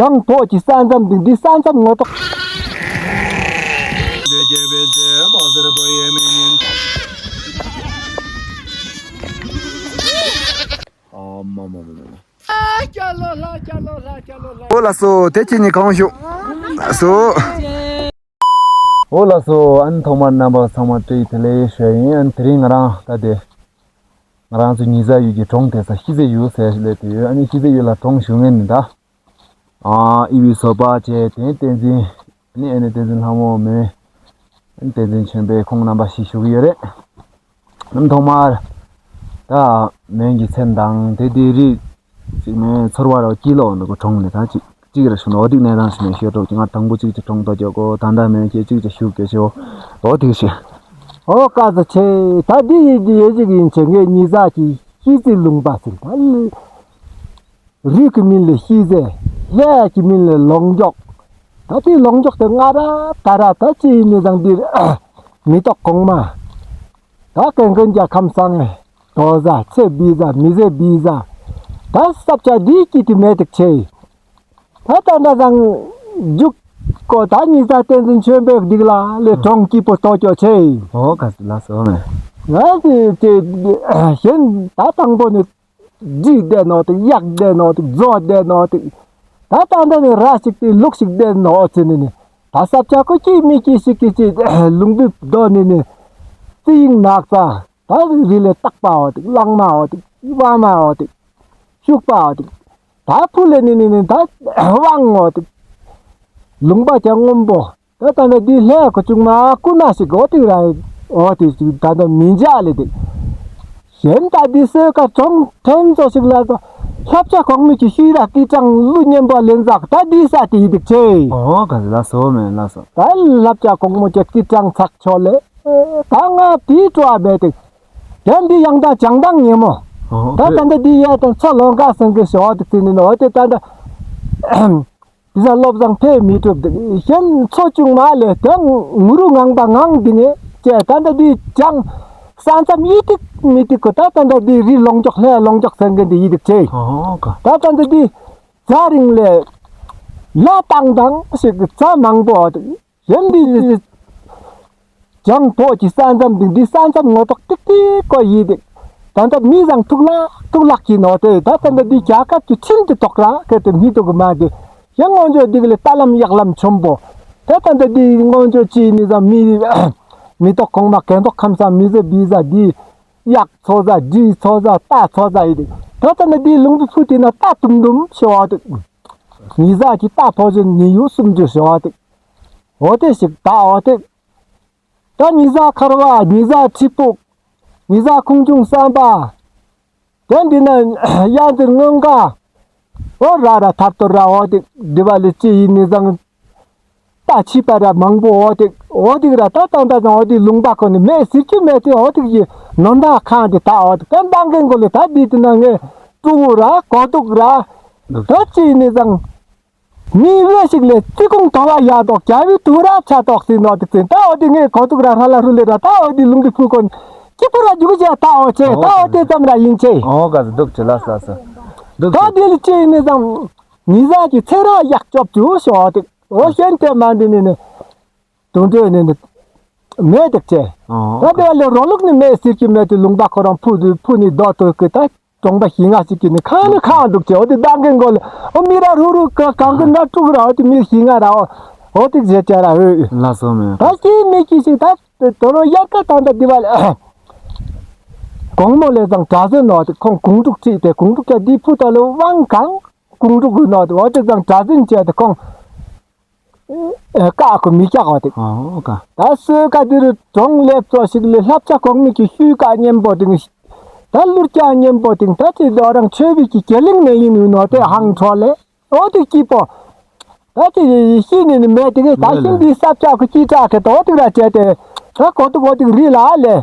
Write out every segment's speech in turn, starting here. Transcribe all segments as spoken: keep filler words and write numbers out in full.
ཡང་ཐོག་གི་ས་མཚམས་འདི་འདི་ས་མཚམས་ངོ་ཐོག་ཨོ་ལགས་སོ། དེ་ཁྱེད་གཉིས་གང་བྱུང་། ལགས་སོ། ཨོ་ལགས་སོ། ཨ་ནི་ཐོག་མར་རྣམ་པ་ཚང་མ་བཀྲ་ཤིས་བདེ་ལེགས་ཞུ་ཡ་ཡིན། ཨ་ནི་དེ་རིང་ང་རང་ད་དེ་ང་རང་ཚོ་ཉི་ཟ་ཡུལ་གྱི་གྲོང་དེ་ས་ཤི་ཟེ་ཡུལ་ཟེར་སླེབས་དུས་ཡོད། ཨ་ནི་ཤི་ཟེ་ཡུལ་ལ་གྲོངས་བཞུགས་མཁན་ནི་ད་ཨ་ཨི་བི་བཟོ་པ་བྱས། དེ་བསྟན་འཛིན། ཨ་ནི་ཨ་ནི་བསྟན་འཛིན་ལྷ་མོ་མེ། ཨ་ནི་བསྟན་འཛིན་ཆོས་འཕེལ། ཁོང་རྣམ་པ་ཤི་བཞུགས་ཡོད་རེད། ཨ་ནི་ཐོག་མར་ད་མོན་གྱི་མཚན་དང་དེ་དེ་རིགས་ཅིག་མོན་ཚོར་བ་རོ་སྐྱིད་ལོ་འདུག་གོ། གྲོངས་ནས་ད་ཅིག་ཅིག་ར་ཞུ་ན་འོ་དིག་གནས་སྟངས་ཞུ་ན་ཤོད་རོགས་ཀྱི། ང་དང་པོ་ཅིག་ཅིག་གྲོངས་ཐོག་ཅོག་གོ། ད་ད་མོན་གྱི་ཅིག་ཅིག་ཞུ་གོ་ཞུ། འོ་དིག་ཞུ། ཨོ་ཀ་ས་ཆེ། ད་འདི་ཡི་འདི་ཡི་ཅིག་ཡིན་ཆེ། ངའི་ཉི་ཟ་གི་ཤི་ཟེ་ལུང་པ་ཟིན་ད་ལི། རིགས་ཀྱི་མིང་ལ་ཤི་ཟེ། ལྷ་གི་མིང་ལ་ལོང་འཇོག་ད་དེ་ལོང་འཇོག་དེ་ང་ར་ད་ར་ད་ཅི་ཡིན་ནི་བཟང་འདིར་མེ་ཏོག་གོང་མ། ད་ཀན་ཀན་རྒྱལ་ཁམས་སངས་ངེ་དོ་ཟ་ཚེ་བི་ཟ་མི་ཟེ་བི་ཟ། ད་ས་ཆ་འདི་སྐྱིད་དེ་མེད་དེ་ཆེ། ད་ད་ད་བཟང་རྒྱུག་གོ། ད་ཉི་ཟ་བསྟན་འཛིན་ཆོས་འཕེལ་སྡིག་ལ་ལས་གྲོང་སྐྱིད་པོ་ཏོ་ཅོ་ཆེ། ཨོ་ཀ་ལ་སོ་མེ། ང་དེ་དེ་གཞན་ད་དང་པོ་ནི། འདྲིས་བསྡད་ནོ་དེ། གཡག་བསྡད་ནོ་དེ། མཛོ་བསྡད་ནོ་དེ། ད་ད་ད་ནི་ར་ཞིག་དེ་ལུག་ཞིག་བསྡད་ནོ་ཟེར་ནི་ནི། ད་ས་ཆ་ཁོ་སྐྱིད་མི་སྐྱིད་ཞིག་གི་ཅི་ལུང་བུ་རྡོ་ནི་ནི། རྩི་ཡིན་ནག་ས། ད་རི་ལས་སྟག་པའོ་དེ། གླང་མའོ་དེ། ཝ་མའོ་དེ། ཤུག་པའོ་དེ། ད་ཕུ་ལས་ནི་ནི་ནི་ད་དབང་ངོ་དེ། ལུང་པ་ཀྱང་སྔོན་པོ། ད་ད་ནི་འདི་ལྷའི་གོ་ཆུང་མ་ཀུ་ན་ཞིག་འོ་དེ་ར། འོ་དེ་ཞིག་ད་ད་མི་འཇག་ལེ་དེ། གཞན་ད་འདི་སོས་ཀ་གྲོང་ཐོན་ཚོ་ཞིག་ལ་ད་ལྷབ་ཆ་གོང་མི་གི་ཤུལ་ར་སྐྱིད་གྲང་ལུ་ཉན་པ་ལེན་ཟག་ད་འདི་ས་དེ་ཡི་དེ་ཆེ། ཨོ་ག་ལ་སོ་མེ་ལ་སོ། ད་ལྷབ་ཆ་གོང་མོ་ཀྱ་སྐྱིད་གྲང་ཚག་ཆོ་ལེ། ད་ང་དེའི་སྤྲོ་བ་མེད་དེ། དེ་འདི་ཡང་ད་བྱང་དང་ཉེ་མོ། ཨོ་ད་ད་འདི་འདི་ཡ་དང་ཚོ་ལོང་ཀ་སང་གི་ཞོ་དེ་དེ་ནི་འོ་དེ་ད་ད། དེ་ས་བློ་བཟང་ཕེ་མི་གྲུབ་དེ་གཞན་ཚོ་ཆུང་མ་ལས་དེ་ངུ་རུ་ངང་པ་ངང་འདི་ནས་ཀྱེ་ད་ལྟ་འདི་ཅང་ས་མཚམས་ཡི་ཏིག་མི་ཏིག་གོ། ད་ལྟ་འདི་རི་ལོང་འཇོག་ལྷ་ལོང་འཇོག་ཟེར་མཁན་འདི་ཡི་ཏིག་ཆེ། ཨོ་ཀ་ད་ལྟ་འདི་རྫ་རིང་ལས་ལ་བཏང་དང་ཞིག་རྫ་མང་པོ་འདི་གཞན་འདི་ཅང་ཐོག་གི་ས་མཚམས་འདི་འདི་ས་མཚམས་ངོ་ཐོག་ཏིག་ཏིག་གོ་ཡི་ཏིག་ད་ལྟ་མི་བཟང་ཐུག་ལ་ཐུག་ལག་གི་ནོ་དེ་ད་ལྟ་འདི་རྒྱལ་ཁབ་ཀྱི་ཁྲིམས་དེ་ཐོག་ར་གལ་ཏེ་མི་ཐུག་གི་མ་དེ། ཡང་སྔོན་འཇོག་འདི་གི་ལས་ལྟ་ལམ་གཡག་ལམ་ཆོམ་པོ། ད་ལྟ་འདི་འདི་སྔོན་འཇོག་ཅི་ནི་ཟ་མི་མེ་ཏོག་གོང་མ་གན་ཐོག་ཁམས་ས་མི་ཟེ་བི་ཟ་འདི་གཡག་ཚོ་ཟ་འདི་ཚོ་ཟ་རྟ་ཚོ་ཟ་ཡི་དེ། ད་ལྟ་འདི་འདི་ལུང་པའི་ཕུ་དེ་ན་རྟ་དུམ་དུམ་ཤོ་བ་དེ། ཉི་ཟ་གི་རྟ་ཕོ་ཞིག་ཉི་ཡུ་སུམ་ཅུ་ཤོ་བ་དེ། འོ་དེ་ཞིག་ད་འོ་དེ། ད་ཉི་ཟ་ཁར་བ། ཉི་ཟ་ཁྲི་ཕུག་ཉི་ཟ་ཁུང་ཆུང་བསམ་པ། དེ་འདི་ན་གཡང་རྩེ་སྔོན་ཀ་འོ་ར་ར་ཐར་ཐོར་ར་འོ་དེ་འདི་བ་ལི་ཅི་ཡིན་ནི་བཟང་། ད་ཕྱི་པ་ར་མང་པོ་འོ་དེ་འོ་དེ་ར་ད་ད་ད་ད་འོ་དེ་ལུང་པ་ཁོ་ནི་མེད་ཟེར་གྱི་མེད་དེ་འོ་དེ་ཡི་ནོ་ད་ཁང་དེ་ད་འོ་དེ་གན་ད་གན་གོ་ལི་ད་འདི་དེ་ན་ངས་ཀྲུ་བོ་ར་གོ་དུག་ར་ད་ཅི་ཡིན་ནི་བཟང་། མི་བས་ཤིག་ལས་ཙི་ཀུང་དོ་བ་ཡ་དོག་རྒྱ་བི་དུ་ར་ཆ་དོག་སི་ནོ་དི་ཙིན་ད་འོ་དི་ངས་གོ་ཐུག་ར་ཧྲ་ལ་ཧྲུ་ལེ་ར་ད་འོ་དི་ལུང་གི་ཕུ་ཀོན་ཅི་ཕུ་ར་རྒྱུ་གི་ཅེ་ད་འོ་ཅེ་ད་འོ་དེ་ཙམ་ར་ཡིན་ཅེ། ཨོ་ག་ཟི་འདུག་ཅེ་ལ་ས་ས་འདུག་ད་ཅེ། དེ་ལ་ཅི་ཡིན་ནི་ཙམ་ཉི་ཟ་གི་ཚེ་ར་ཡག་ཅོབ་ཅུ་ཤོ་དི་འོ་ཤེན་ཏེ་མ་འདི་ནི་ནི་དུང་ཏོ་ནི་ནི་མེད་དི་ཅེ། ཨོ་ད་དེ་བ་ལས་རོ་ལུག་ནི་མེད་ཟེར་གི་མེད་དི་ལུང་པ་ཁོ་རང་ཕུ་དི་ཕུ་ནི་རྡོ་ཏོ་གི་ད། གྲོང་པ་ཞིག་ང་ཞིག་གིས་ནི་ཁང་ནི་ཁང་འདུག་ཅེ། འོ་དེ་ད་གིན་གོ་ལ་འོ་མི་ར་རུ་རུ་ག་གང་གི་ན་དཀྲུག་ར་འོ་དེ་མི་ཞིག་ང་ར་འོ་འོ་དེ་ཟེར་ཅེ་ར་འོ། ལ་སོ་མེ། ད་ཅི་མི་ཅི་ཞིག་ད་དོ་རོ་ཡར་ཀ་ད་ད་དེ་བ་ལ་གོང་མོ་ལས་བཟང་གྲྭ་བཙུན་ནོ་དེ་ཁོང་གུང་དཀྲུག་ཁྲིད་དེ་གུང་དཀྲུག་ཅེ་དེ་ཕུ་ད་ལོ་དབང་གང་གུང་དཀྲུག་གི་ནོ་དེ་འོ་དེ་བཟང་གྲྭ་བཙུན་ཅེ་དེ་ཁོང་ཨེ་ཀ་ཁོ་མི་སྐྱག་འོ་དེ། ཨོ་ཀ་ད་སོས་ཀ་དེ་རུ་གྲོང་ལེབ་ཚོ་ཞིག་ལས་ལྷབ་ཆ་གོང་མི་གི་ཤུལ་ཀ་གཉེན་པོ་དེ་ད་ལུར་ཀྱ་གཉེན་པོ་དེ་ད་ཅི་དོ་རང་ཆོས་བི་གི་ཀེ་ལིང་ནས་ཡིན་ནུ་ནོ་དེ་ཧང་ཁྲོ་ལེ་འོ་དེ་སྐྱིད་པོ། ད་ཅི་ཤི་ནི་ནི་མེད་དེ་གི་ད་ཤིང་འདི་ས་ཆ་ཁོ་ཅི་དྲག་གི་དོ་དེ་ར་བྱས་ཏེ་ད་གོ་དུ་གོ་དེ་རི་ལ་ལེ།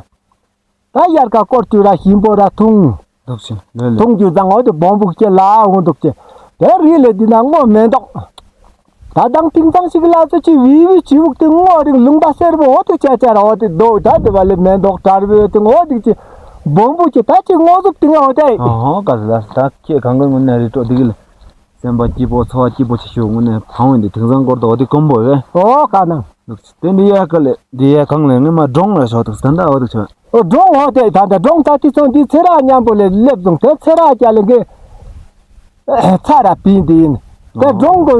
ད་དབྱར་ཁ་སྐོར་དུས་ར་ཞིམ་པོ་ར་འཐུང་། འདུག་ཅིང་ལོས་ལོས། འཐུང་རྒྱུ་བཟང་འོ་དེ་སྦོམ་བུག་ཅེ་ལ་འོང་འདུག་ཅེ། དེ་རི་ལས་འདི་ན་སྔོ་མེ་འདོག་ད་དང་ཐིང་ཚང་ཞིག་ལ་ཚོ་ཅི་བི་བི་ཅི་བུག་དེ་སྔོ་རིང་ལུང་པ་སེར་པོ་འོ་དེ་ཅ་ཅ་ར་འོ་དེ་འདུག་ད་དེ་བ་ལས་མེ་འདོག་དྲར་བོ་དེ་འོ་དེ་ཅི་སྦོམ་བུག་ཅེ་ད་ཅི་སྔོ་ཟུག་དེ་ང་འོ་དེ། ཨོ་ག་ཟི་ད་ད་ཁྱེད་གང་གི་ངུ་ན་རི་ཏོ་དེ་གི་ལ། སེམས་པ་སྐྱིད་པོ་ཚོར་བ་སྐྱིད་པོ་ཆེ་ཤོས་ངུ་ནས་བང་བའི་འདི་དེང་སང་སྐོར་དུ་འོ་དེ་དཀོན་པོ་རེད། ཨོ་ཀ་ནང་། འདུག་ཅི་དེ་འདི་ཡ་ཀ་ལས་འདི་ཡ་གང་ལས་ངས་མ་འབྲོང་ལ་ཞོག་འདུག་ད་ལྟ་འོ་འདུག་ཆོད། ཨོ་འབྲོང་འོ་དེ་ད་ལྟ་འབྲོང་ད་དེ་ཚོ་འདི་ཚེ་རག་མཉམ་པོ་ལས་སླེབས་སོང་དེ་ཚེ་རག་རྒྱ་ལས་འགའི་ཚ་ར་བིན་འདི་ཡིན། དེ་འབྲོང་གི་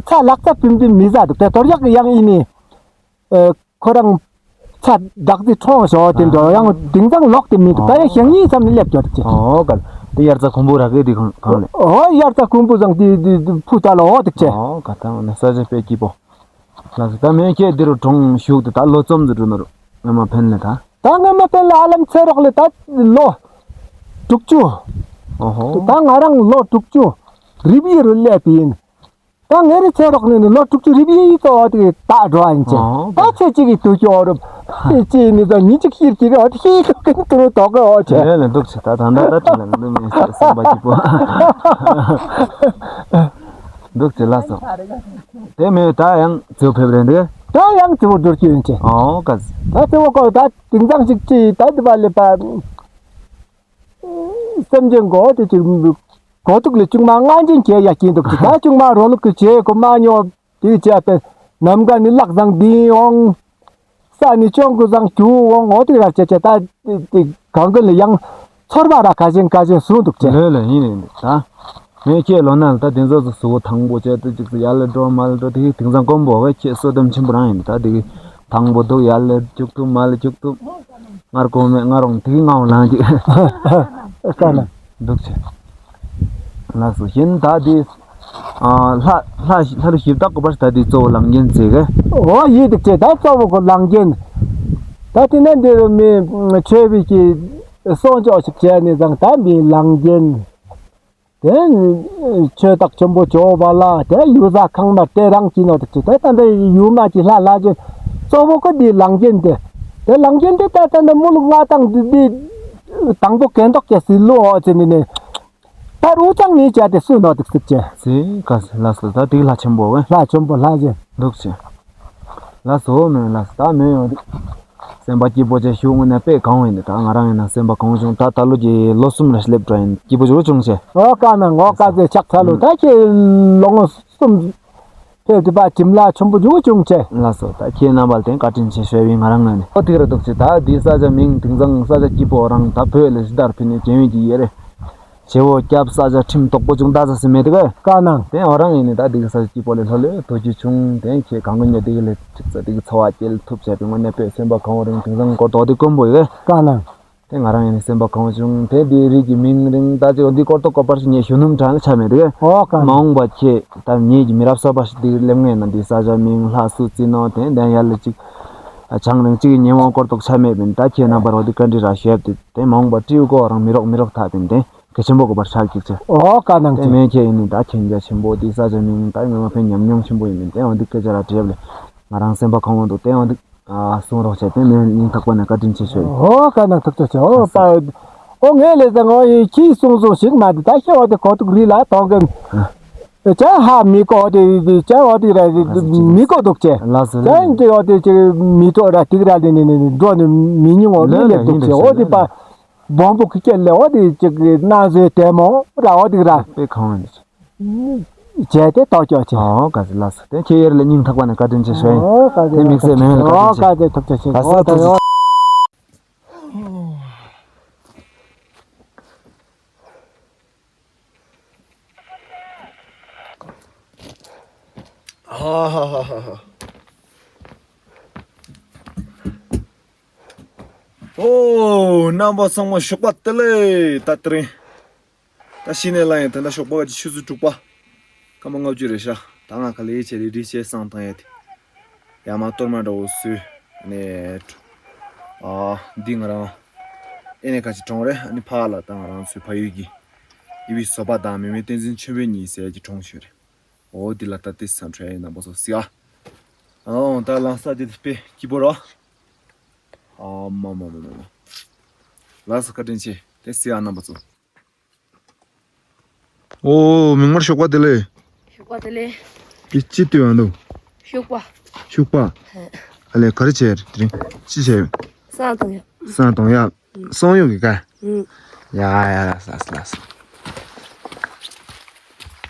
ཚ་ལག་ཚ་བིན་བིན་མི་ཟ་འདུག་དེ་དོར་ཡག་གི་ཡང་ཡིན་ནི། ཁོ་རང་ཚ་བདག་དེ་ཁྲོང་ཞོག་དེ་འདྲ་ཡང་དེང་སང་ལོག་དེ་མི་འདུག་ད་ཡང་ཞང་ཡིན་བསམ་ནས་སླེབས་ཀྱོག་ཅེ། ཨོ་ག་དེ་དབྱར་རྩྭ་དགུན་འབུ་རག་གི་དེ་གང་གང་ལས། ཨོ་དབྱར་རྩྭ་དགུན་འབུ་བཟང་དེ་དེ་དེ་ཕུ་ད་ལ་ཨོ་དེ་ཅེ། ཨོ་ག་ད་ནི་ས་ཆ་དཔེ་སྐྱིད་པོ། ལགས་སོ་ད་མེ་ཁྱེད་འདི་རུ་གྲོང་བཞུགས་དེ་ད་ལོ་ཙམ་དུ་འགྲོ་ནོ་རུ་ངས་མ་ཕན་ལས་ད། ད་ངས་མ་ཕན་ལས་ཨ་ལམ་ཚེ་རོགས་ལས་ད་ལོ་དྲུག་ཅུ། ཨོ་ཧོ། ད་ང་རང་ལོ་དྲུག་ཅུ་རིབ་ཡིན་རུ་སླེབས་ཡིན། ད་ངེ་རི་ཚེ་རོགས་ནས་ནི་ལོ་དྲུག་ཅུ་རིབ་ཡིག་གཙོ་བོ་དེ་བཏགས་འགྲོ་བ་ཡིན་ཅེ། ཨོ། ད་ཚེ་གཅིག་གི་དུས་ཀྱི་འོ་རུབ་ཚེ་གཅིག་ནི་ད་ཉིན་གཅིག་ཤིར་གྱི་རེད་ཤིག་ཀྱི་ཀྱི་ཀྱི་རུ་དོག་གི་འོ་ཅེ། ལས་ལས་འདུག་ཅེ་ད་ད་ད་ད་དྲི་ལ་འདུག་མིན་སེམས་པ་སྐྱིད་པོ། འདུག་ཅེ་ལགས་སོ། དེ་མིན་ད་ཡང་ཚེ་བོ་ཕེབས་རེད་འདུག་ད་ཡང་ཚེ་བོ་འགྲོ་རྒྱུ་ཡིན་ཅེ། ཨོ་ག་ཟི། ད་ཚེ་བོ་ཀོ་ད་དེང་སང་ཞིག་ཅི་ད་དེ་བ་ལས་པ། སེམས་ཅན་གོ་དེ་ཅིག་གོ་ཐུག་ལས་ཅུང་མ་ང་འཇིན་བྱེད་ཡ་སྐྱིད་འདུག་ཅིག་ད་ཅུང་མ་རོ་ལུག་གི་བྱེད་གོ་མ་ཉོ་དེ་བྱས་པས་ནམ་མཁའ་ནི་ལག་བཟང་འདིན་འོང་། ས་ནི་ཅོང་གུ་བཟང་རྒྱུ་འོང་འོ་དེ་ར་བྱས་བྱས་ད་དེ་གང་གི་ལ་ཡང་ཚོར་བ་ར་ཁ་ཞན་ཁ་ཞན་བཟུང་འདུག་ཅེ། ལོས་ལོས་ཡིན་རེད་འདུག་ད། ངས་ཁྱེད་ལོ་ན་ལ་ད་དེ་ཚོ་ཚོ་གཟུགས་པོ་ཐང་པོ་བྱས་ཏེ་ཅིག་ཚོ་ཡར་ལ་འགྲོ་མར་ལ་འགྲོ་དེ་གི་དེང་སང་དཀོན་པོ་བས་ཁྱེད་བསོད་སྡོམ་ཆེན་པོ་རང་ཡིན་ད་དེ་གི་ཐང་པོ་འདུག་ཡར་ལ་རྒྱུག་ཐུབ་མར་ལ་རྒྱུག་ཐུབ། སྔར་གོང་མེད་སྔར་རོང་དེ་གི་ངའོ་ལངས་ཀྱི་ལ་འདུག་ཆེ། ལགས་སོ་གཞན་ད་དེ་ལྷ་ལྷ་ལྷ་རུ་ཞིབ་བཏགས་གོ་པར་ད་དེ་གཙོ་བོ་ལང་རྒྱན་ཟེར་གི། འོ་ཡིན་འདུག་ཅེ་ད་གཙོ་བོ་གོ་ལང་རྒྱན། ད་དེ་ནས་འདི་རུ་མི་ཆོས་པའི་གི་གསོག་འཇོག་ཞིག་བྱས་ནས་བཟང་ད་མི་ལང་རྒྱན། དེ་ཆོས་བདག་ཆེན་པོ་ཇོ་བོ་ལ་དེ་ཡུལ་ས་ཁང་མ་དེ་རང་གི་ནོ་དེ་ཅི་དེ་ད་འདི་ཡུལ་མ་གི་ལྷ་ལྷ་ཅན་གཙོ་བོ་ཀ་འདི་ལང་རྒྱན་དེ། དེ་ལང་རྒྱན་དེ་ད་ད་འདི་མུ་ལུག་ང་དང་འདི་འདི་དང་པོ་གན་ཏོག་གི་སི་ལོ་ཨོ་ཅི་ནི་ནི་ད་རུ་ཚང་ནི་བྱ་དེ་སུ་ནོ་དེ་སི་ཅེ། ཟེ་ག་ཟེ་ལ་སོ་ད་དེ་ལྷ་ཆེན་པོ་བས། ལྷ་ཆེན་པོ་ལྷ་ཅན། འདུག་ཅེ། ལགས་སོ་མེད་ལགས་སོ་ད་མེད་ཡོང་དུས། སེམས་པ་སྐྱིད་པོ་བྱས་ཞུ་དངོས་གནས་དཔེ་གང་བ་ཡིན་ད་ང་རང་ཡིན་ན་སེམས་པ་གང་བྱུང་ད་ད་ལོ་གྱི་ལོ་གསུམ་རེ་སླེབས་འགྲོ་ཡིན་སྐྱིད་པོ་ཞུ་བྱུང་ཆེ། ཨོ་ཀ་ན་ངོ་ཀ་ཟེ་ཆག་ཚ་ལུ་ད་ཁྱེད་ལོ་ངོ་གསུམ་ཕེབས་དུས་པ་གྱིམ་ལ་ཆུང་པོ་ཞུ་བྱུང་ཆེ། ལགས་སོ་ད་ཁྱེད་རྣམ་པ་ལ་དེ་བཀའ་དྲིན་ཆེ་ཞུ་བའི་ང་རང་ངོས་ནས་ཨོ་ཐིག་ར་འདུག་ཅེ་ད་འདི་ས་ཆ་མིང་དེང་སང་ས་ཆ་སྐྱིད་པོ་རང་ད་བོད་ལ་ཞི་དར་ཕི་ནས་ཀྱེན་ཡོད་ཀྱི་ཡེ་རེད། བྱེ་བོ་སྐྱབས་ས་ཆ་ཁྲིམས་དོག་པོ་བྱུང་ད་ས་སི་མེད་དེ་ག་ཀ་ནང་། དེ་ཨོ་རང་ཡིན་ནི་ད་དེ་གི་ས་ཆ་སྐྱིད་པོ་ལས་ལྷོ་ལས་དོ་རྒྱུ་བྱུང་དེ་ཁྱེད་གང་གི་ཉོ་དེ་གི་ལས་ཅིག་ས་དེ་གི་འཚོ་བ་སྐྱེལ་ཐུབ་བྱས་པའི་དངོས་གནས་དཔེ་སེམས་པ་གང་བོ་རིང་དེང་སང་སྐོར་དོག་དེ་དཀོན་པོ་ཡོད་ག་ཀ་ནང་། དེ་ང་རང་ཡིན་ནི་སེམས་པ་གང་བོ་བྱུང་དེ་དེ་རིགས་ཀྱི་མིང་རིང་ད་ཅིག་འོ་འདི་སྐོར་དོག་སྐོར་པར་ཞིག་ཉེ་ཞུ་ནུམ་དྲང་ལ་ཆ་མེད་དེ་ག་ཨོ་ཀ་མ་ནང་འོངས་པ་ཁྱེད་ད་ཉེ་གི་མི་རབས་གསར་པ་ཞིག་དེ་གི་སླེབས་ངེས་ན་འདི་ས་ཆ་མིང་ལྷ་སུ་རྩི་ནོ་དེ་འདན་ཡར་ལ་ཅིག་བྱང་རིང་ཅིག་གི་ཉེ་འོང་སྐོར་དོག་ཆ་མེད་པིན་ད་ཁྱེད་རྣམ་པར་འོ་འདི་བཀའ་འདྲི་ར་ཞུ་ཡབ་དེ་དེ་མ་འོངས་པ་སྤྲེའུ་ཀོ་རང་མི་རོགས་མི་རོགས་ཐག་པིན་དེ། གལ་ཆེན་པོ་དགོས་པར་ཆགས་ཀྱིག་ཆེ། ཨོ་ཀ་ནང་དེ་ཆེ། མེད་ཁྱེད་ཡིན་ནི་ད་མཁྱེན་རྒྱ་ཆེན་པོ་དེ་ས་ཆ་མིང་ད་ངོ་མ་ཕན་ཉམས་མྱོང་ཆེན་པོ་ཡིན་མིན་དེ་འོ་འདི་སྐད་ཆ་ར་དྲིས་ལས་ང་རང་སེམས་པ་གང་བོ་འདུག་དེ་འོ་འདི་གསུང་རོགས་བྱས་དེ་མེད་སྙིང་ཐག་པ་ནས་བཀའ་དྲིན་ཆེ་ཞུ་ཡིན། ཨོ་ཀ་ནང་ཐུག་ཆོག་ཆེ་ཨོ་པ། ཨོ་ངས་ལས་ཟེར་ངོ་ཡི་ཁྱིའི་གསུང་གསུང་ཞིག་མ་དེ་ད་ཤེས་འོ་དེ་གོ་ཐུག་རི་ལ་གཏོང་གིན། ཅ་ཧ་མི་གོ་དེ་ཅ་འོ་དེ་ར་མི་གོ་འདུག་ཅེ། ལགས་སོ་ཅ་ཡིན་གྱི་འོ་དེ་ཅི་མི་གྲོགས་ར་ཏིག་ར་དེ་ནི་ནི་འགྲོ་ནི་མི་ཉུང་འོ་ལུས་ལས་འདུག་ཅེ་འོ་དེ་པ། སྦོམ་པོ་ཁི་ཀྱེ་ལེ་འོ་དེ་ཅིག་གི་སྣ་བཟོས་དེ་མོ་ར་འོ་དེ་ར། དཔེ་གང་བ་ནི། བྱས་ཏེ་ཏོག་ཅོག་ཆེ། ཨོ་ག་ཟི་ལགས་སོ་དེ་ཁྱེད་ཡར་ལ་སྙིང་ཐག་པ་ནས་བཀའ་དྲིན་ཆེ་ཞུ་ཡིན། ཨོ་ག་ཟི་དེ་དམིགས་བསལ་མེད་ལ་བཀའ་ཨོ་དྲིན་ཆེ། ག་ཟི་ཐུགས་རྗེ་ཆེ། ག་ཟི་ཨོ་ཐུགས་རྗེ་ཆེ། ཨོ་རྣམ་པ་ཚང་མ་ཞོགས་པ་བདེ་ལེགས། ད་དེ་རིང་ད་ཤི་ནས་ལ་ཡིན། ད་ལྟ་ཞོགས་པ་གི་ཆུ་ཚོད་དྲུག་པ་སྐར་མ་ལྔ་བཅུ་རེད་ཤག་ད་ང་ག་ལེ་བྱས་རེ་རེ་བྱས་བསང་བཏང་ཡ་དེ་ཡ་མ་གཏོར་མ་འདྲ་བོ་བཟོས་ནས་ཨ་འདི་ང་རང་ཨེ་ནས་ཁ་ཅིག་གྲོང་རེད། ཨ་ནི་ཕ་ལ་ད་ང་རང་ཚོའི་ཕ་ཡུལ་གྱི་ཡུལ་བཟོ་པ་དང་མེ་མེ་བསྟན་འཛིན་ཆོས་འཕེལ་གཉིས་ཟེར་གྱི་གྲོང་ཞིག་རེད། འོ་འདི་ལ་ད་ཏི་སང་ཁྲའི་རྣམ་པ་ཚོ་སི་ཨ། ཨོ་ད་ལང་ས་དེ་དཔེ་སྐྱིད་པོ་རོ། ཨ་མ་མ་མ་མ་མ། ལགས་སོ་བཀའ་དྲིན་ཆེ་དེ་སི་ཨ་རྣམ་པ་ཚོ། ཨོ་མིག་དམར་ཞོགས་པ་བདེ་ལེགས། ཞོགས་པ་བདེ་ལེགས། འདི་ཅི་ལྟོས་ཨ་འདུག་ཤུག་པ། ཤུག་པ། ཨ་ལས་ག་རེ་བྱས་རེད་དེ་རིང་ཅི་བྱས་ཡོད། སང་དང་ཡ། སང་དང་ཡ། སང་ཡོང་གི་ཀ་ཡ་ཡ་ལགས་སོ་ལགས་སོ།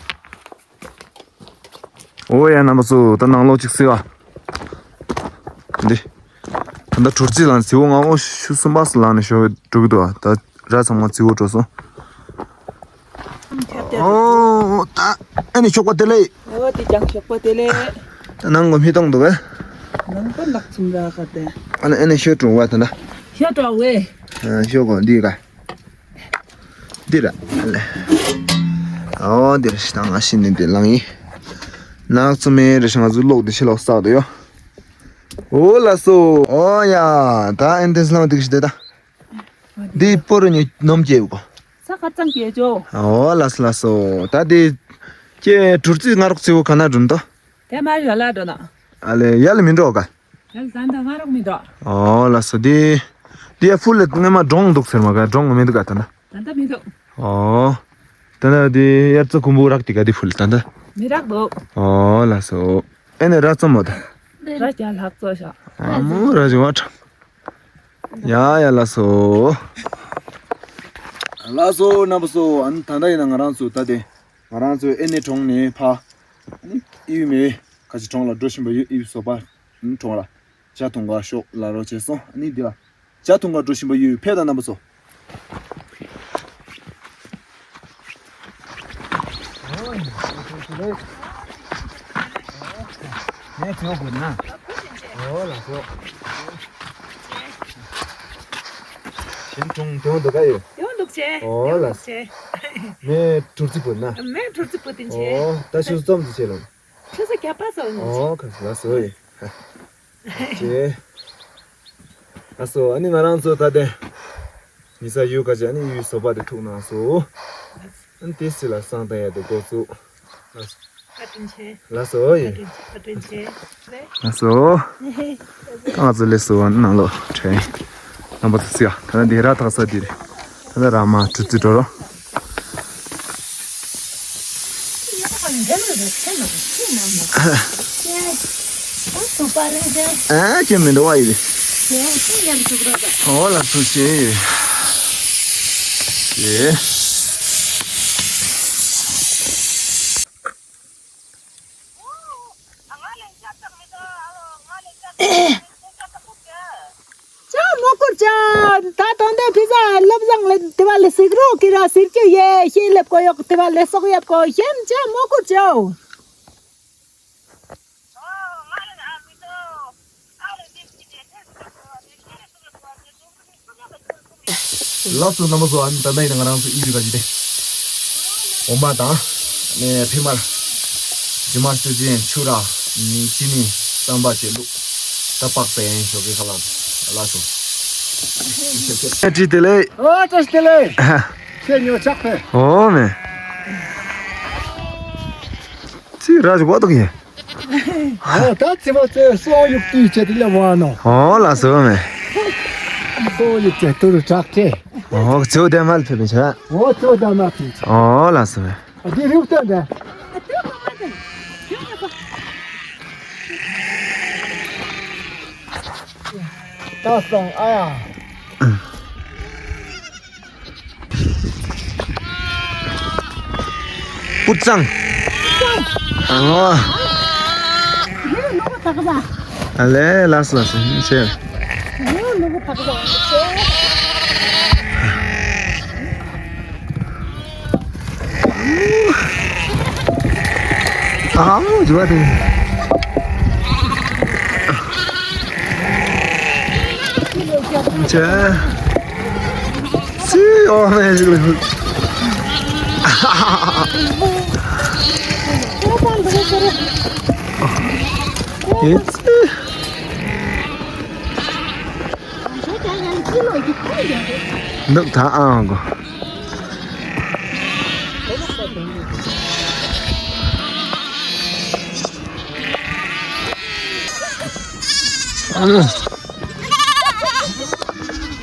འོ་ཡ་རྣམ་པ་ཚོ། ད་ནང་ལོགས་ཅིག་གཟིགས་ཨ། འདི། ད་ལྟ་གྲུ་རྩི་ལངས། རྫི་བོ་ང་འོ་ཤུ་གསུམ་པ་སུ་ལངས་ནས་ཤོག་འགྲོ་གི་འདུག་ད་ར་ཚང་མ་རྫི་བོ་འགྲོ་སོང་། ཨོ་ད་ཨ་ནི་ཤོག་པ་དེ་ལས། ཨོ་དེ་ཀྱང་ཤོག་པ་དེ་ལས། ད་ནང་གོ་མི་གཏོང་འདུག་གས། ནང་པ་ནག་ཚུམ་ར་ག་དེ། ཨ་ནི་ཨ་ནི་ཤོག་འགྲོ་བ་ད་ན། ཤོག་འགྲོ་བས། ཨ་ཤོག་གོ་འདི་ག་འདི་ར། ཨོ་འདི་ར་ཤི་ད་ང་ཤི་ནི་འདི་ལང་ཡིན། ནག་ཚུམ་མེ་ར་ཤི་ང་ཚོ་ལོག་འདི་ཤི་ལོག་བསགས་འདུག་ཡོ། ཨོ་ལ་སོ། ཨོ་ཡ། ད་ཨན་ཏེ་སི་ལང་འདི་གི་ཤི་དེ་ད། འདི་པོ་རུ་ཉི་ནོམ་སྐྱེ་བོ། ས་ཁ་ཙང་སྐྱེ་ཅོ། ཨོ་ལ་སོ་ལ་སོ། ད་འདི་ཀྱེ་གྲུ་རྩི་ང་རོགས་རྫི་བོ་ག་ན་འགྲོ་ན་ད། དེ་མ་ཡོད་ལ་འགྲོ་ན། ཨ་ལེ་ཡ་ལ་མི་འགྲོ་ག་ཡ་ལ་ད་ད་ང་རོགས་མི་འགྲོ། ཨོ་ལ་སོ། འདི་འདི་ཡ་ཕུ་ལ་སྔོན་མ་འབྲོང་འདུག་ཟེར་མ་ག་འབྲོང་མི་འདུག་ག་ད་ན། ད་ད་མི་འདུག་ཨོ། ད་ན་འདི་དབྱར་རྩྭ་དགུན་འབུ་རག་དེ་ག་འདི་ཕུ་ལ་ད་ད། མི་རག་འདུག་ཨོ་ལ་སོ། ཨེ་ནས་ར་ཙམ་མོ་ད། ར་རྒྱ་ལྷག་ཙོ་ཤ། ཨ་མོ་ར་ཇི་བ་ཁྲ། ཡ་ཡ་ལ་སོ། ལ་སོ་རྣམ་པ་ཚོ། ཨ་ནི་ད་ལྟ་ཡིན་ན་ང་རང་ཚོ་ད་དེ་ང་རང་ཚོ་ཨེ་ནས་གྲོང་ནས་ཕ་ཨ་ནི་ཨིའུ་མེ་ཁ་ཆེ་གྲོང་ལ་འགྲོ་བཞིན་པ་ཡོད། ཨིའུ་བཟོ་པ་ཨ་ནི་གྲོང་ལ་ཇ་འཐུང་ག་ཤོག་ལ་རོགས་བྱས་སོང་། ཨ་ནི་འདི་ལ། ཇ་འཐུང་ག་འགྲོ་བཞིན་པ་ཡོད། ཕེབས་དང་རྣམ་པ་ཚོ། ངས་ཚོད་དགོས་ན། ཨོ་ལ་སོ། གཞན་གྲོང་དེ་འོང་འདུག་ག་ཡོད། དེ་འོང་འདུག་ཆེ། ཨོ་ལ་སོ། ངས་གྲུ་རྩི་དགོས་ན། ངས་གྲུ་རྩི་དགོས་དེ་ཆེ། ཨོ་ད་ཆུ་ཚོད་ཙམ་དུ་བྱེད་ལ། ཆུ་ཚོད་བརྒྱ་པ་ཙམ་ཡིན། ཨོ་ཁ་ལ་སོ་ཡི། ཅེ། ལགས་སོ། ཨ་ནི་ང་རང་ཚོ་ད་ལྟ་ཉི་ས་ཡུལ་ག་ཅི་ཨ་ནི་ཡུལ་བཟོ་པ་དེ་ཐུག་ན་སོ། ཨ་ནི་དེ་སི་ལ་སང་ཏང་ཡ་དེ་འགོ་བཙུགས། བཀའ་དྲིན་ཆེ། ལགས་སོ་ཡེ། བཀའ་དྲིན་ཆེ། ལགས་སོ། ད་ང་ཚོ་ལས་སོ་ཨ་ནི་ནང་ལོགས་ཁྲེན། རྣམ་པ་ཚོ་སི་ཡ་ད་ནི་དེ་ར་ཐག་ས་དེ་རེད། ད་ནི་ར་མ་གྲུ་རྩི་འགྲོ་རོགས། ཨ་ཅེ་མི་འདུག་བ་ཡིན། ཨོ་ལ་སུ་ཤེས་ཡོད། ཡེ། ཅང་མོ་ཀུར་ཅང་། ད་དོན་དེ་ཕི་ཟ་སློབ་བཟང་ལ་དེ་བ་ལ་ཟིག་རོ་ཀི་ར་ཟིར་ཅུ་ཡེ་ཤེས་ལེབ་གོ་ཡོག་དེ་བ་ལ་སོག་ཡབ་གོ་ཤེམ་ཅང་མོ་ཀུར་ཅོ། ལགས་སོ་རྣམ་པ་ཚོ། ཨ་ནི་ད་ལྟ་ཡིན་ན་ང་རང་ཚོ་ཨི་རི་ག་ཅི་དེ། འོ་མ་དང་། ནས་ཕི་མར། ཇི་མར་སུ་ཅན་ཆུ་ར། ཅི་ནི་རྩམ་པ་བཅས་བླུགས། ད་པགས་པའི་ཡན་ཤོག་གི་ཁ་ལག་ལགས་སོ། ཨ་ཅི་དེ་ལས། ཨོ་ཏོ་ཤི་དེ་ལས། ཁྱེད་ཉོ་ཆག་པས། ཨོ་མེ། ཅི་ར་ཅི་གོ་ཏོག་ཡིན། ཨོ་ད་ཅི་བ་ཅི་སོ་ཡུག་ཏུ་ཅི་དེ་ལས་བ་ནོ། ཨོ་ལགས་སོ་མེ། སོ་ཡུག་ཅི་ཏུ་རུ་ཆག་ཅི། ཨོ་ཅོ་དེ་མལ་ཕེབས་ཆ། ཨོ་ཅོ་དེ་མལ་ཕེབས་ཆ། ཨོ་ལགས་སོ་མེ། ཨ་དེ་རུག་ཏན་དེ། ད་སོང་ཨ་ཡ། པུར་ཙང་། ཨ་ལེ་ལགས་སོ་ལགས་སོ་ཆེ། ཨ་མོ་ཇུ་བ་དེ། ཅེ། སི་ཨོ་མེ་ཞིག་ལ། ཨེ་ཙི། འདུག་ད་ཨང་གོ།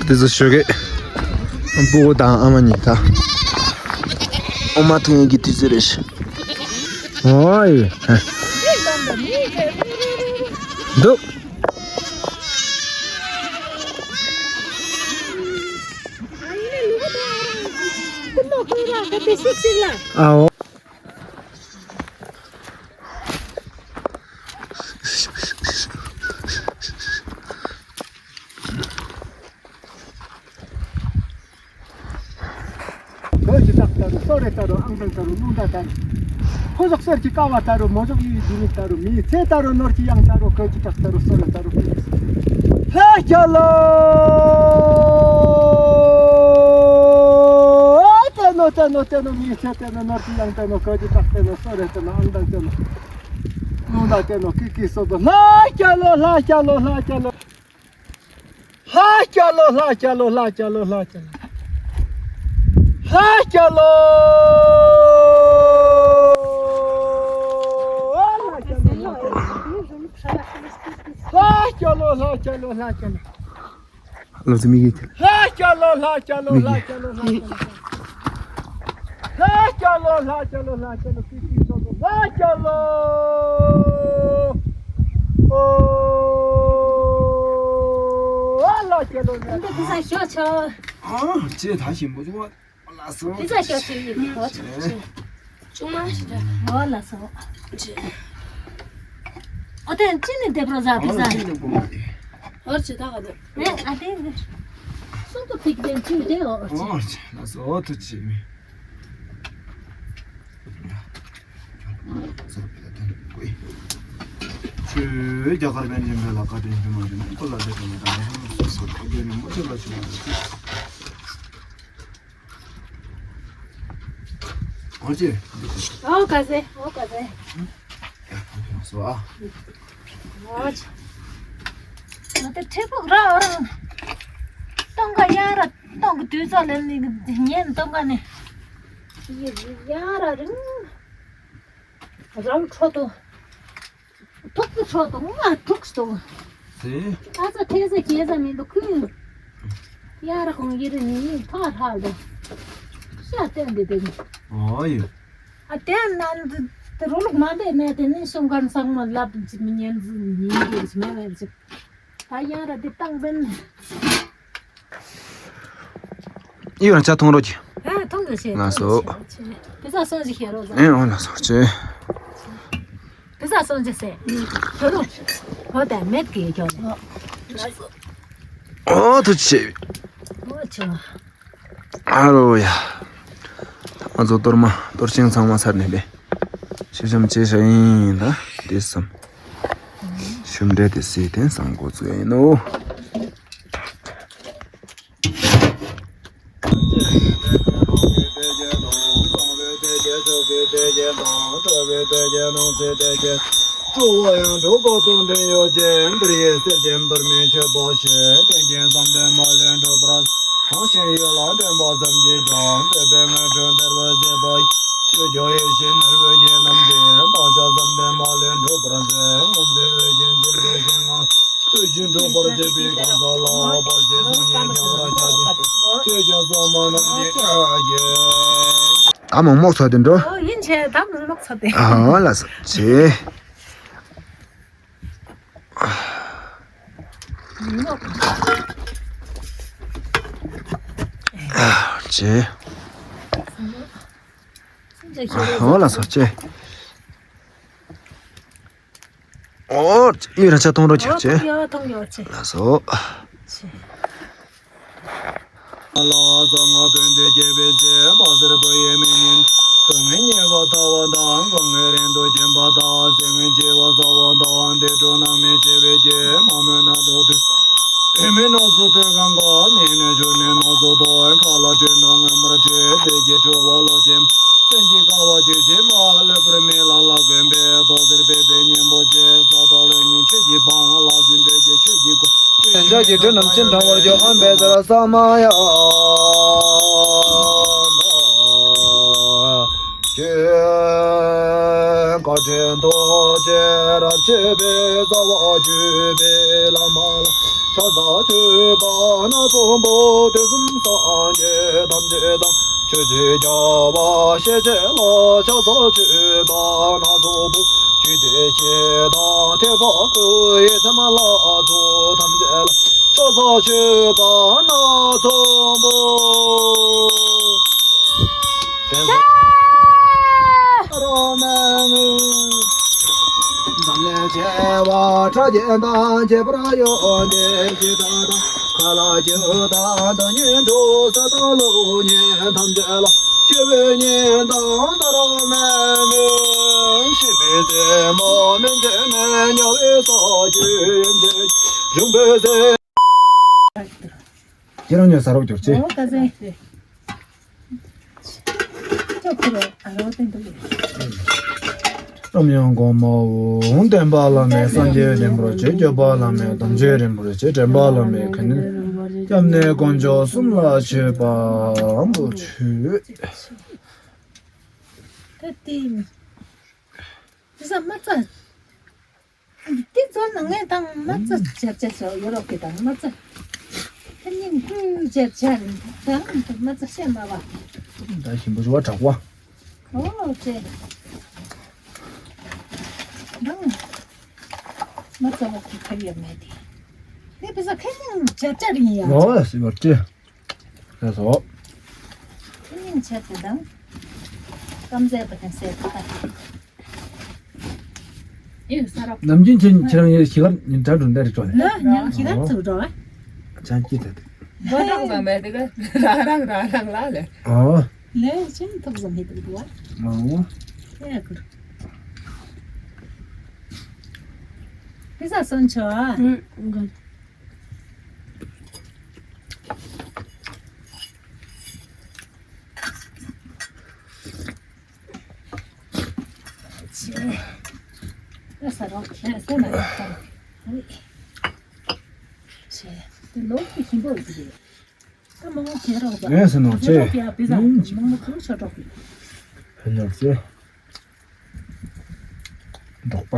དེ་ཚོ་ཞོགས་ཀས་སྤུ་གུ་དང་ཨ་མ་གཉིས་ད་འོ་མ་འཐུང་ཡས་ཀྱི་དུས་ཚོད་རེད་ཤག་ཨོ་ཡེ། འདུག་ཨའོ། ལྟ་རུ། སོ་རེ་ལྟ་རུ། ཨང་གྲངས་ལྟ་རུ། རླུང་རྟ་ལྟ་རུ། ཕོ་གཞོགས་གསེར་གྱི་ཀ་བ་ལྟ་རུ། མོ་གཞོགས་གཡུ་ཡི་རྡུལ་སྙེད་ལྟ་རུ། མིའི་ཚེ་ལྟ་རུ། ནོར་གྱི་གཡང་ལྟ་རུ། གོས་ཀྱི་བྲག་ལྟ་རུ། སོ་རེ་ལྟ་རུ། ལྷ་སྐྱ་ལོ། བསྟན་ནོ། བསྟན་ནོ། བསྟན་ནོ། མིའི་ཚེ་བསྟན་ནོ། ནོར་གྱི་གཡང་བསྟན་ནོ། གོས་ཀྱི་བྲག་བསྟན་ནོ། སོ་རེ་བསྟན་ནོ། ཨང་གྲངས་བསྟན་ནོ། རླུང་རྟ་བསྟན་ནོ། ཀི་ཀི་སོ་སོ། ལྷ་སྐྱ་ལོ། ལྷ་སྐྱ་ལོ། ལྷ་སྐྱ་ལོ། ལྷ་སྐྱ་ལོ། ལྷ་སྐྱ་ལོ། ལྷ་སྐྱ་ལོ། ལྷ་སྐྱ་ལོ། ལྷ་སྐྱ་ལོ། ལྷ་སྐྱ་ལོ། ལྷ་སྐྱ་ལོ། ལྷ་སྐྱ་ལོ། ལྷ་སྐྱ་ལོ། ལྷ་སྐྱ་ལོ། ལོ་ཙི་མི་གི་ལྷ་སྐྱ་ལོ། ལྷ་སྐྱ་ལོ། མི་གི་ལྷ་སྐྱ་ལོ། ལྷ་སྐྱ་ལོ། ལྷ་སྐྱ་ལོ། ལྷ་སྐྱ་ལོ། ལྷ་སྐྱ་ལོ། ལྷ་སྐྱ་ལོ། ཨོ། ལྷ་སྐྱ་ལོ། ལྷ་སྐྱ་ལོ། འདི་ས་ཤོག་ཆོ། ཨ། ཅེ་ད་ཞིམ་པོ་བྱུང་བ། ལགས་སོ། ཕི་ཛ་ཤོག་ཆེ་ཡིན། ཨོ་ཆེ་ཆེ། ཆུང་མ་ཞིག་རེད། ཨོ་ལགས་སོ། ཆེ། ཨོ་དེ་ཅི་ནས་འདེབས་རོགས་ཟ། ཕི་ཛ། ཨོ་ཅི་ད་ག་འདུག་ཨེ་ཨ་དེ་འདི་སུམ་དུ་ཕིག་དེ་ཆུ་དེ། ཨོ་ཆེ། ཨོ་ཆེ། ལགས་སོ། ཨོ་ཐུགས་རྗེ་ཆེ། ཆོས་རྒྱ་གར་པཎ་ཆེན་པའི་ལ་བཀའ་དྲིན་ཕྱི་མ་དྲིན་ཀོ་ལ་དེ་དང་དང་སོ་སོ་ཁ་རྒྱུན་ནི་མོ་ཆེ་ལ་ཆུ་མ་རེད། ཨོ་ཅེ། ཨོ་ག་ཟེ། ཨོ་ག་ཟེ། ཡ་ཁོང་ཁྱོད་སོ་ཨ། ཨོ་ཅེ། ང་དེ་ཁྲེ་ཕུག་ར་འོ་རང་སྟོང་ག་ཡ་ར་སྟོང་གི་དུས་ཚོད་ལ་ནི་ཉན་སྟོང་ག་ནི་ཡ་ར་རིང་ར་འཕྲོ་དོ། ཐུག་པའི་ཚོགས་དང་ང་ཐུག་སྟོང་། དེ། ཨ་ཙ་ཐེ་ཟ་ཁྱེད་ཟ་མི་འདུག་ཁུན། ཡ་ར་ཁོང་ཡི་རི་ནི་ཐག་ལྷག་འདུག་ཤ་སྟོན་འདི་དེ་ནི། ཨོ་ཡོ། ཨ་དེ་ནང་དུ་རུ་ལུག་མ་འདས་ནས་དེ་ནི་གསུང་མཁན་ཚང་མ་ལབ་ཅིག་མི་ཉན་ཟིན་ཡིན་འདུག་མེད་མེད་ཅིག་ད་ཡ་ར་འདི་བཏང་བན། ཡོད་ན་ཆ་ཐུང་རོགས་གྱིས། ཨ་ཐུང་རོགས་བྱེད། ལགས་སོ། བི་ཟ་སོང་ཞིག་ཤེས་རོགས་ཟ། ཨེ་འོ་ལགས་སོ་ཅེ། བི་ཟ་སོང་ཞིག་ཟེར། དོ་རུ། ཧོ་ད་མེད་ཀི་ཡོད་ཀྱང་ནི། ཨོ་ཐུགས་རྗེ་ཆེ། ཨོ་ཆོ། ཨ་རོ་ཡ། ང་ཚོ་གཏོར་མ་གཏོར་ཆེན་ཚང་མ་ཚར་ནས་པས། ཤི་ཤམ་ཅེ་ཤ་ཡིན་ད་དེ་སམ། ཤུམ་འདྲེ་དེ་སི་དེ་སང་འགོ་ཚུགས་ཡིན་ནོ། སྤྲོ་བ་ཡང་འགྲོ་ཀ་ཏོ་འདྲེན་ཡོད་ཅན། འདིར་ཡེ་གསེར་ཅན་འབར་མའི་མཆོད་པ་བཤད། ཏན་ཅན་བསམ་གཏན་མ་ལུས་འགྲུབ་པར། གང་ཞིག་ཡིད་ལ་དྲན་པ་ཙམ་གྱིས་ཀྱང་། འདོད་པའི་དངོས་གྲུབ་སྟེར་བར་བྱེད་པ་ཡི། ཆོས་སྐྱོང་ཡེ་ཤེས་ནོར་བུ་ཅན་རྣམས་ཀྱིས། བདག་ཅག་བསམ་གཏན་མ་ལུས་འགྲུབ་པར་མཛོད། ངོམས་ཏེ་འོད་ཀྱི་འཇིགས་པའི་ཞིང་ང་། ཚུལ་བཞིན་འགྲུབ་པར་བྱེད་པའི་གང་ཟག་ལ། བར་ཆད་སྲུང་ཞིང་བྱ་བར་བྱ་སྟེ། ཆོས་སྐྱོང་སྲུང་མ་རྣམས་ཀྱིས་བསྐྱབ་པར་བགྱི། ད་མོག་མོག་ཚོ་དེ་འགྲོ། ཨོ་ཡིན་ཆེ་ད་མོག་མོག་ཚོ་དེ། ཨ་ལ་སོ་ཆེ། ཨ་ཆེ། ཨོ་ལ་སོ་ཆེ། ཨོ། ཡུལ་ར་ཆ་ཐོང་རོ་ཆ་ཆེ། ཡོ་ཐོང་ཡོ་ཆེ། ལ་སོ། ཆེ། ལ་ས་ང་དོན་དེ་སྐྱེ་བའི་ཚེ་བ་ཟེར་བུ་ཡེ་མི་ཉིན། དོན་ངན་ཉེ་བ་ཐ་བ་དང་གང་ངན་རིང་དུ་སྐྱེན་པ་དང་སེ་ངན་བྱེ་བ་ཟ་བ་དང་དེ་འཕྲོ་ནང་མི་བྱེ་བའི་རྒྱལ་མ་མོས་ན་འགྲོ་དུས། དེ་མིན་ནགས་སུ་ཐོད་གང་ག་མིན་ནས་ཞུ་ནས་ནགས་སུ་ཐོག་ཁ་ལ་བྲིས་ན་མངོན་པར་བྲིས་དེ་སྐྱེ་འཁྲུལ་བ་ལོ་ཆེན། སེམས་ཀྱི་དཀའ་བ་ཅི་ཆེ་མ་ལུས་པར་མི་ལ་ལ་གོན་པའི་རྡོ་ཟེར་པའི་པའི་སྙིང་པོ་ཆེ་ས་དང་ལུས་ཉིད་ཆོས་ཀྱི་འབངས་ལ་ཟིན་པའི་ཀྱི་ཆོས་ཀྱི་སྐུ། ཆོས་ཀྱི་དྲི་རྣམས་ཕྱིན་དྲང་བར་གྱུར་འོན་པའི་ཟེར་ས་མ་ཡ། ཆོས་བཀའ་དྲིན་རྡོ་རྗེ་རབ་བྱེད་པའི་རྩ་བ་ཆོས་པའི་བླ་མ་ལ། ཕྱག་འཚལ་མཆོད་པ་སྣ་ཚོགས་འབུལ། དུས་གསུམ་སངས་རྒྱས་ཐམས་ཅད་དང་། ཆོས་ཀྱི་རྒྱལ་བ་ཤེས་བྱ་ལ། ཕྱག་འཚལ་མཆོད་པ་སྣ་ཚོགས་འབུལ། བཅུད་དེ་ཤེས་དང་ཐེག་པ་ཀུན་ཡི་ཐེག་དམན་ལ་སོགས་ཐམས་ཅད་ལ། ཕྱག་འཚལ་མཆོད་པ་སྣ་ཚོགས་འབུལ། དེ་ཚོ་རོ་མེ་ངུ། འཛམ་གླིང་བྱེ་བ་ཕྲག་བརྒྱ་དང་བྱེ་བར་ཡོད་དེ། ཇི་ལྟ་དང་ཁ་ལ་ཇི་ལྟ་དང་ཉིད་འགྲོ་ས་དང་ལུགས་གཉིས་ཐམས་ཅད་ལ། སྐྱེ་བོའི་ཉིན་དང་འདའ་ར་མེད་མོད། ཤི་བའི་རྩེ་མོ་མན་ཆད་ནས་དམྱལ་བའི་ས་གཞི་ཡན་ཆད་འབྱུང་བའི་ཚེ། ཁྱེད་རང་ཉོན་ཟ་རོགས་གྱུར་ཅེས། ཨོ་ཀ་ཟེ། ཅོག་ཁུར་ཨ་རོ་ཏན་ཏུ། ཨམ་ཡང་གོང་མ་འོ་བསྟན་པ་བླ་མེད་སངས་རྒྱས་རིན་པོ་ཆེ། སྐྱོབ་པ་བླ་མེད་དམ་ཆོས་རིན་པོ་ཆེ། འདྲེན་པ་བླ་མེད་ག་ནི་སྐྱབས་གནས་དཀོན་མཆོག་གསུམ་ལ་མཆོད་པ་འབུལ་ཞུ། ད་ཏིང་། དེ་ས་མ་རྩ། འདི་ཚོ་ནང་ངས་དང་མ་རྩ་ཆར་ཆར་ཆར་ཡོ་རོབ་ཀྱི་དང་མ་རྩ། ཁ་ཉིན་ཀུན་ཆར་ཆར་དང་མ་རྩ་བཤད་མ་བ། ད་ཞིམ་པོ་ཞུ་བ་དྲག་པ། ཨོ་ཙེ། དང་། མ་རྩ་བ་ཁུ་ཁ་ཡོད་མེད་དེ། དེ་བི་ས་ཁ་ཉིན་ཆར་ཆར་ཡིན་ཡ། ཨོ་ཞིམ་པོ་ཅི། ལགས་སོ། ཁ་ཉིན་ཆར་དེ་དང་། སྐམ་ཟས་པ་དང་ཟས་པ་དང་། ཨེ་ས་རོགས། ནམ་རྒྱུན་ཁྱེད་ཁྱེད་རང་ཡོད་ཞིག་གར་ཉིན་གྲ་འགྲོ་འདྲ་རེ་ཅོ་ནས། ལ་ཉམས་ཞིག་གར་ཚུགས་འགྲོ་བ། ཅང་ཀི་ད་དེ། མ་གྲོགས་བཟང་མེད་དེ་ག་རང་རང་རང་རང་ལ་ལས། ཨོ། ལས་ཅན་ཐུགས་བཟང་མེད་དེ་འདུག་བ། མ་འོ། ཨེ་ཁུར། ཕི་ས་སོན་ཆོ་ཨ། ཨུ། ངས་ཟེར་ནོ་ཅེ། ཕན་ཡོད་ཅེ། འབྲོག་པ།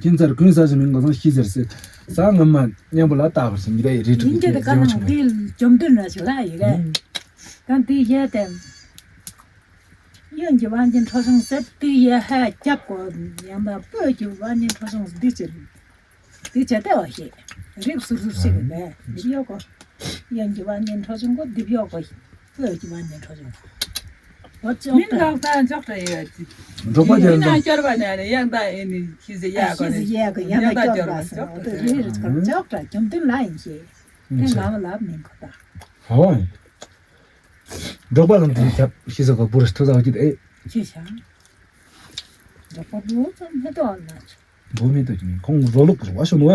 ཁྱིམ་ཚར་ཀུན་ས་ཞིག་མིན་གོ་སང་ཤི་ཟེར་སེ། ས་ངམ་མ་མཉམ་པོ་ལ་བཏགས་པར་སེ་མི་རེ་རེ་ཡིན་གྱི་དེ་ག་ནང་དེ་བཅོམ་ལྡན་ར་ཞིག་ལ་ཡི་གེ། གང་དེ་ཡས་དེ། ཡོན་གྱི་དབང་ཆེན་ཁྲོ་ཆུང་ཟེར་དེ་ཡས་ཧ་རྒྱབ་གོ་ཡང་ན་སྤོས་ཀྱི་དབང་ཆེན་ཁྲོ་ཆུང་འདི་ཅི། དེ་བྱ་ལྟ་བ་ཞེས། རིགས་སོ་སོར་ཤེས་པའི་ལས་འདི་ཡོད་གོ། ཡོན་གྱི་དབང་ཆེན་ཁྲོ་ཆུང་གོ་འདི་ཡོད་གོ། སྤོས་ཀྱི་དབང་ཆེན་ཁྲོ་ཆུང་། མིན་ལོག་དང་ཅོག་འདྲ་ཡོད་ཅི། འབྲོག་པ་མིན་ན་སྐྱོར་བ་ནས་ནས་ཡང་དག་ཨེ་ནི་ཤི་ཟེ་ཡག་གོ་ནས་ཡང་དག་སྐྱོར་བ་སོང་། དེ་རེ་རེ་ཅོག་འདྲ་ཅོག་འདྲ་བཅོམ་ལྡན་ལ་ཡིན་ཞེས། དེ་ང་ལ་ལབ་མིན་གོ་ད། འོ། འབྲོག་པ་ལ་འདི་ཞབས་ཤི་ཟེ་གོ་བུ་ར་ཐུ་ཟ་གི་ཨེ། ཅི་ཤ། འབྲོག་པ་བུ་ཙམ་མི་ཏོ་ན་ཆུ། འགྲོ་མི་འདུག་ཅིང་ཁོང་རོ་ལུག་རུ་བ་ཤོ་ནུ།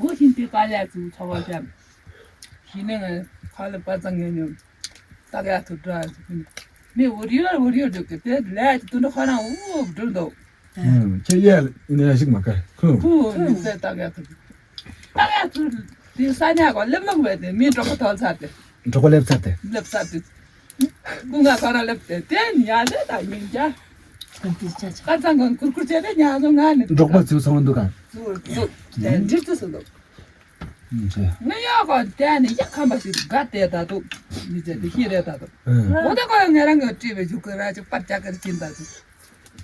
འོ་ཤིན་ཏུ་དཀའ་ལས་ཚུགས་ཚོགས་པ་བྱམས། ཤི་ནས་ཁ་ལ་པ་ཙང་ངན་ཉོ། ཏག་ཡ་ཐུབ་དྲ་ཟེར་གི་ནི། མི་འུར་ཡོད་འུར་ཡོད་འགྲོ་གི་དེ་ལས་ཀྱི་དུད་འགྲོ་ཁོ་རང་འུ་འུ་འགྲོ་འདུག་ཁྱེད་ཡས་ནས་ཞིག་མ་ཁ་ཁུ། ཁུ་ནི་ཚེ་ཏག་ཡ་ཐུབ། ཏག་ཡ་ཐུབ་དེ་ས་ཉག་གོ་ལེབ་ལོང་བས་དེ་མི་གྲོགས་པོ་ཐོལ་ཚར་ཏེ། གྲོགས་པོ་ལེབ་ཚར་ཏེ། ལེབ་ཚར་ཏེ། ཀུན་དགའ་ཁོ་རང་ལེབ་ཏེ་དེ་ཉལ་ཏེ་ད་ཉིན་བརྒྱ། ཀ་ཚང་གོན་ཀུར་ཀུར་བྱས་ཏེ་ཉལ་སོང་ང་ནི། གྲོགས་པོ་ཚུར་སོང་འདུག་ག་ཚུར་འདུག་དེ་འདྲི་ཚུལ་སུ་འདུག་ངས་ཡག་གོ་དེ་ནི་ཡག་ཁམས་པ་ཞིག་དགའ་དེ་ད་འདུག་མི་ཚེ་འདི་ཤི་རེད་ད་འདུག་འོ་དེ་ཁོ་ཡང་ངས་རང་གི་བཀྲིས་པའི་བཞུགས་ཀྱི་ར་ཅིག་པར་རྒྱག་གི་ར་ཅིག་ད་འདུག་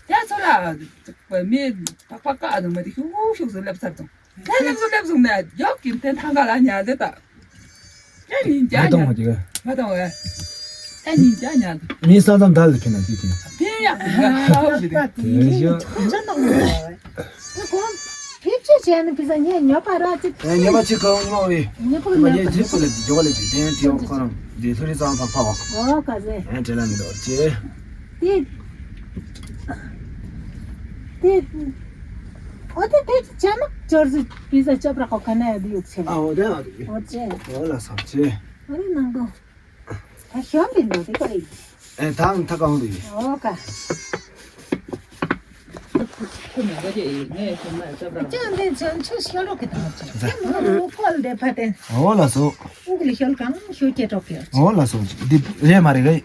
དེ་ཚོ་ལ་མི་པག་པག་ཀ་འདུག་མ་དེ་ཤུག་ཤུག་སུ་སླེབས་ཚར་འདུག་དེ་སླེབས་སུ་སླེབས་སུ་ནས་ཡོག་གིན་དེ་ཐང་ག་ལ་ཉལ་དེ་ད། དེ་ཉིན་བརྒྱ་མ་གཏོང་བ་ཉལ། ཅིག་མ་གཏོང་བས། དེ་ཉིན་བརྒྱ་ཉལ། མི་ས་མཚམས་བརྡལ་ལ་ཁེལ་ན་དེ་དེ། དེ་ཡག་གི་ཡག་ཧའོ་ཞིག་རེད། དེ་ཡོད། ཁྱོད་ནང་ལ་ཡོད། ཁོང་ཕེབས་བྱས་བྱས་ནས་ཕི་ས་ངས་ཉོ་པ་ར་ཅིག་ཨེ་ཉོ་པ་ཅིག་གང་ཉོ་བའི། ཉོ་པ་ཉོ་པ་ཉོ་པ་ཅིག་ལ་ཇོ་ལ་ཅིག་དེ་དེ་ཁོ་རང་དེ་ལྷུ་རི་ཙང་ཕག་ཕག་བ། ཨོ་ཀ་ཟེ། ཨེ་དྲེ་ལ་མི་འདོར་ཅེ། དེ། དེ། ཨོ་དེ་དེ་ཅི་ཅ་མ་ཅོར་ཟི་ཕི་ས་ཅོ་པ་ར་ཁོ་ཁ་ན་ཡ་དེ་ཡོད་ཚེ། ཨ་ཨོ་དེ་ཨ་དེ། ཨོ་ཅེ། ཨོ་ལ་སང་ཅེ། ཨོ་རི་ནང་དུ། ད་ཤོམ་པིན་དུ་དེ་ཀ་རེད། ཨེ་ཐང་ཐ་ཀའང་དུ་ཡིན། ཨོ་ཀ། ཁོ་མེད་པ་ཅེ་ཡིན་ངས་ཤོམ་ན་ཅོ་པ་ར། ཅང་དེ་ཅང་ཆུ་ཤོ་རོག་གི་དང་ཅང་། ཨེ་མ་ལོ་ཁོལ་དེ་ཕ་དེ། ཨོ་ལ་སོ། ཨུ་གི་ལི་ཤོལ་གང་ཤོ་ཀེ་ཀྲོག་ཀེ། ཨོ་ལ་སོ། འདི་རེད་མ་རེད་ག་ཡིན།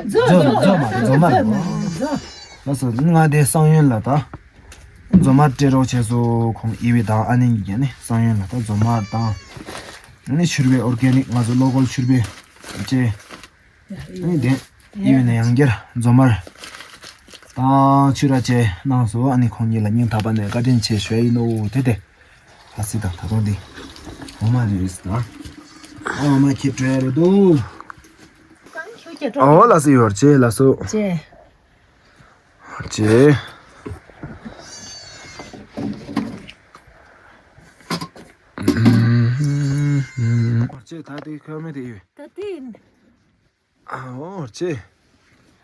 རྫོ་རྫོ་རྫོ་མ་རྫོ་མ་རྫོ། ལགས་སོ་ང་དེ་སང་ཡོན་ལ་ད། རྫོ་མ་སྤྲད་རོགས་བྱས་སོ་ཁོང་ཨི་བི་དང་ཨ་ནེ་གཉིས་ཀྱིས་ནི་སང་ཡོན་ལ་ད་རྫོ་མ་དང་། ནི་ཕྱུར་བའི་ཨོར་གེ་ནིག་ང་ཚོ་ལོ་ཀལ་ཕྱུར་བའི་ཅེ། ཨ་ནི་དེ་ཨི་བི་ནས་ཡང་བསྐྱར་རྫོ་མར་དང་ཕྱུར་ར་བཅས་གནང་སོ། ཨ་ནི་ཁོང་གཉིས་ལ་སྙིང་ཐག་པ་ནས་བཀའ་དྲིན་ཆེ་ཞུ་ཡ་ཡིན་ནོ་དེ་དེ། ཨ་སི་དང་ད་དུང་འདི། འོ་མ་རེད་ཟེར་ན། འོ་མ་ཁྱེད་སྤྲོད་ཡ་རེད་དོ། གང་ཁྱོད་ ཨོ་ལགས་སོ་ཡོད་ཅེ་ལགས་སོ། ཅེ། ཅེ། ཅེ་ད་དེ་ཁ་མེད་དེ་ཡོད། ད་དེ། ཨོ་ཅེ།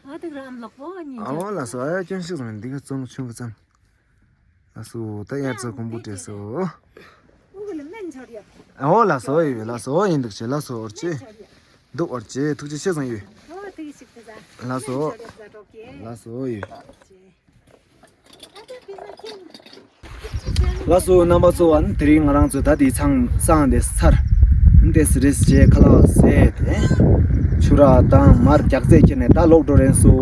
ཨ་དེ་རམ་ལག་པོ་ཉིན། ཨོ་ལགས་སོ། ཨ་ཡ་སྐྱོན་ཤིག་ཙམ་འདི་ག་བཙོང་ཆུང་གི་ཙམ། ལགས་སོ། ད་ཡར་ཚོ་ཁོང་བུ་སྤྲད་སོ། ཨོ་ལགས་སོ་ཡོད། ལགས་སོ་ཡིན་འདུག་ཅེ་ལགས་སོ། ཨོ་ཅེ། འདུག་ཨོ་ཅེ། ཐུགས་རྗེ་ཆེ་ཙང་ཡོད། ལགས་སོ། ལགས་སོ་ཡོད། ལགས་སོ་རྣམ་པ་ཚོ་བ་ནི་དེ་རིང་ང་རང་ཚོ་ད་དེ་ཚང་སང་དེ་ཚར། འདེ་སི་རེས་ཅེ་ཁ་ལག་ཟས་དེ། ཆུ་ར་དང་མར་རྒྱག་རྫས་ཁྱེར་ནས་ད་ལོག་འགྲོ་རན་སོ།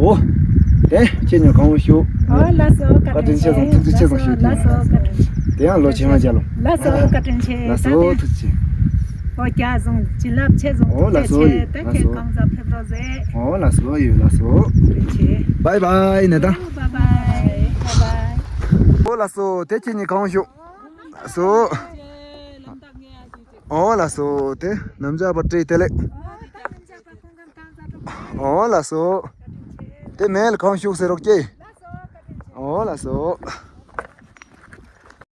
དེ་ཁྱེད་ཉོ་གང་བོ་ཞུ། ཨོ་ལགས་སོ་བཀའ་དྲིན་ཆེ། ཐུགས་རྗེ་ཆེ་ཙང་ཞུ། དེ་ཡང་ལོ་ཆེ་མ་བྱ་ལོ། ལགས་སོ་བཀའ་དྲིན་ཆེ། ལགས་སོ་ཐུགས་རྗེ་ཆེ། ཨོ་རྒྱ་བཟུང་བྱིན་རླབས་ཆེ་བཟུང་། ཨོ་ལགས་སོ་ཡོད། ད་ཁྱེད་གང་ཟག་ཕེབས་རོགས་ཟེར། ཨོ་ལགས་སོ་ཡོད། ལགས་སོ། བཀའ་དྲིན་ཆེ། བའི་བའི་ནས་ད། བའི་བའི་བའི་བའི། ཨོ་ལགས་སོ། དེ་ཁྱེད་ཉིད་གང་བྱུང་། ལགས་སོ། ཨོ་ལགས་སོ། དེ་ནམ་ཇག་པ་སྤྲེལ་དེ་ལེགས། ཨོ་ལགས་སོ། དེ་མེལ་གང་བྱུང་ཟེར་རོགས་ཀྱེ། ཨོ་ལགས་སོ།